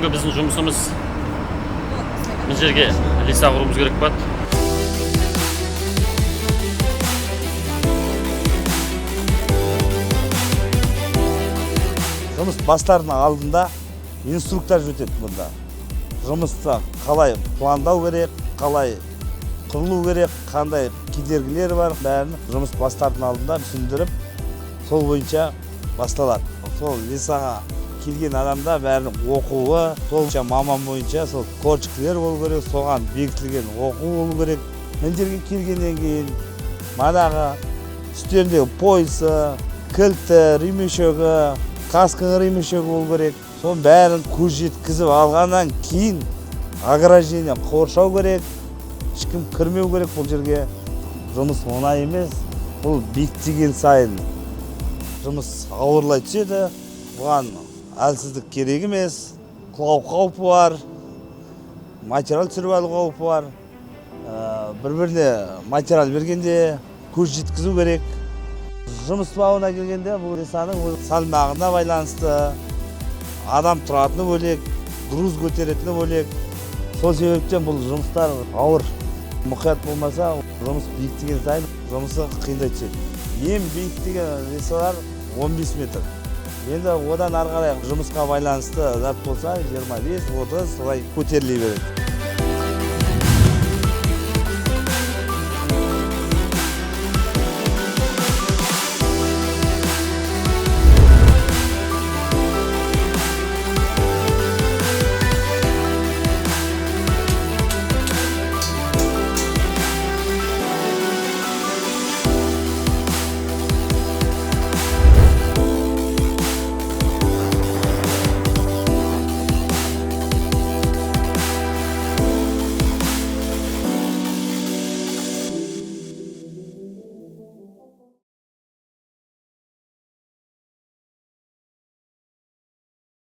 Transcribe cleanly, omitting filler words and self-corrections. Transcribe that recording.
Бүгінгі біздің жұмысымыз мына жерге леса құруымыз керек болады. Жұмыс бастардың алдында инструктаж өтеді бұнда. Жұмысты қалай пландау керек, қалай құрылу керек, қандай кедергілер бар, бәрін жұмыс бастардың алдында түсіндіріп, сол бойынша басталады. Сол лесаға келген адамда бәрінің оқуы, сол бойынша маман бойынша сол корочкілер болу керек, соған бекітілген оқу болу керек. Мына жерге келгеннен кейін манағы үстеріндегі поясы, кілті, ремешогі, касканың ремешогі болу керек. Соның бәрін көз жеткізіп алғаннан кейін ограждение қоршау керек, ешкім кірмеу керек бұл жерге. Жұмыс оңай емес, бұл биіктеген сайын жұмыс ауырлай түседі. Бұған әлсіздік керек емес, құлау қаупі бар, материал түсіріп алу қаупі бар. Бір-біріне материал бергенде көз жеткізу керек. Жұмыс бабына келгенде бұл лесаның өз салмағына байланысты, адам тұратыны бөлек, груз көтеретіні бөлек. Сол себептен бұл жұмыстар ауыр. Мұқият болмаса, жұмыс биіктеген сайын жұмысы қиындай түседі. Ең биіктеген лесалар 15 метр. Енді одан ары қарай жұмысқа байланысты зат болса, 25, 30 солай көтеріле береді.